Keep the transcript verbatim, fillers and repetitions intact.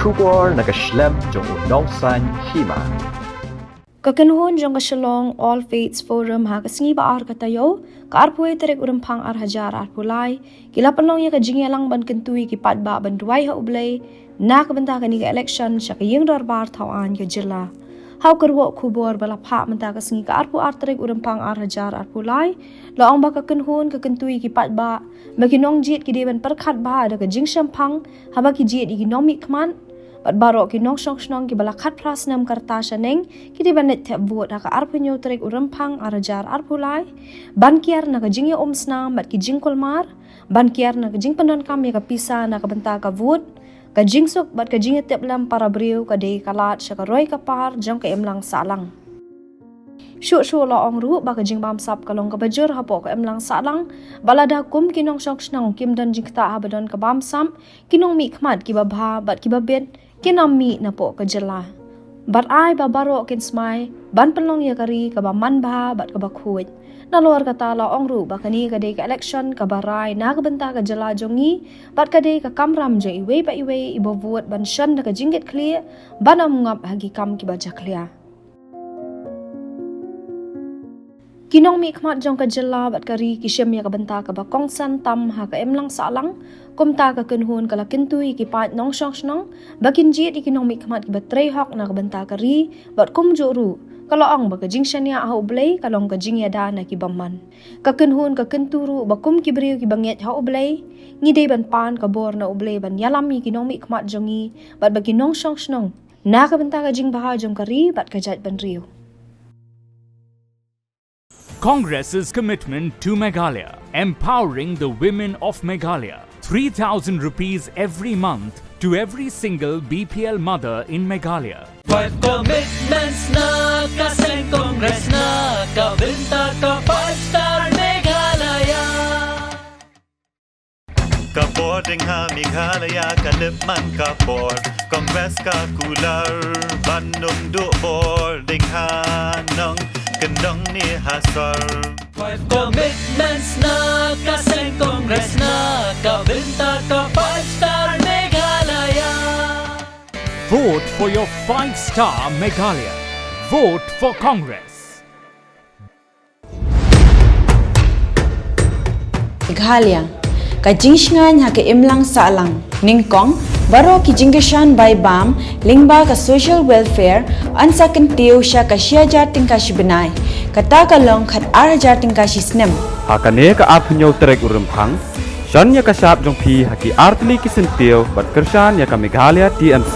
Khubor na ka shlem jong u nongsan hima. Ka kynhun jong ka Shillong All Faiths Forum ha ka sngi ba ar ka taïew, ka arphew tarik u Rymphang ar hajar arphew lai, ki la pynlong ïa ka jingïalang ban kyntu ïa ki paidbah ban duwai ha U Blei na ka bynta kane ka election sha ka ïing dorbar thaw aiñ ka jylla. Ha u kyrwoh khubor ba la phah mynta ka sngi ka arphew ar tarik u Rymphang ar hajar arphew lai, la ong ba ka kynhun ka kyntu ïa ki paidbah ba ki nongjied ki dei ban pyrkhat bha da ka jingshemphang haba ki jied ïa ki nongmihkhmat, bad baroh ki nongshong shnong kiba la khatphra snem ka rta shaneng ki dei ban leit thep vote ha ka arphew hynñiew tarik u Rymphang ar hajar arphew lai, ban kiar na ka jingïaumsnam bad ki jingkulmar, ban kiar na ka jingpyndonkam ïa ka pisa na ka bynta ka vote. Ka jingsuk bad ka jingïatiplem para briew ka dei ka lad sha ka roi ka par jong ka imlang sahlang. Shuh shuh la ong ruh ba ka jingbamsap ka long kaba jur hapoh ka imlang sahlang, bad lada kum ki nongshong shnong kim don jingktah haba don ka bamsap, ki nongmihkhmat kiba bha bad kiba bit kin ym mih napoh ka jylla. Bad ai ba baroh kin smai ban pynlong ïa ka ri kaba manbha bad kaba khuid. Nalor kata la ong ruh ba kane ka dei ka election kaba rai na ka bynta ka jylla jong ngi, bad ka dei ka kamram jong iwei pa iwei iba vote ban shon da ka jingkitkhlieh, ban ym ngop ha ki kam kiba jakhlia. Ki nongmihkhmat jong ka jylla bad ka ri ki shim ïa ka bynta kaba kongsan tam ha ka imlang sahlang. Kumta ka kynhun ka la kyntu ïa ki paid nongshong shnong ba kin jied ïa ki nongmihkhmat kiba trei hok na ka bynta ka ri, bad kumjuh ruh ka la ong ba ka jingshaniah ha U Blei ka long ka jingïada na ki bymman. Ka kynhun ka kyntu ruh ba kum ki briew kiba ngeit ha U Blei, ngi dei ban pan ka bor na U Blei ban ïalam ïa ki nongmihkhmat jong ngi bad ba ki nongshong shnong na ka bynta ka jingbha jong ka ri bad ka jaitbynriew. Congress's commitment to Meghalaya, empowering the women of Meghalaya. Three thousand rupees every month to every single B P L mother in Meghalaya. Five commitments na ka seng Congress na ka bynta ka five star Meghalaya. Ka bor ding ha Meghalaya ka lip man ka bor. Congress ka kular ban ym duh bor ding ha nongkyndong ne ha sor. Five commitments na ka seng Congress na ka bynta ka five star Meghalaya. Vote for your five star Meghalaya. Vote for Congress. Meghalaya, ka jingshngaiñ ha ka imlang sahlang. Nyngkong, baroh ki jingkyrshan bai bam lyngba ka social welfare yn sa kyntiew sha ka shi hajar tyngka shi bnai, kata ka long khat ar hajar tyngka shi snem. Ha kane ka arphew hynñiew tarik u Rymphang, shon ïa ka shap jong phi ha ki artylli ki syntiew bad kyrshan ïa ka Meghalaya T M C.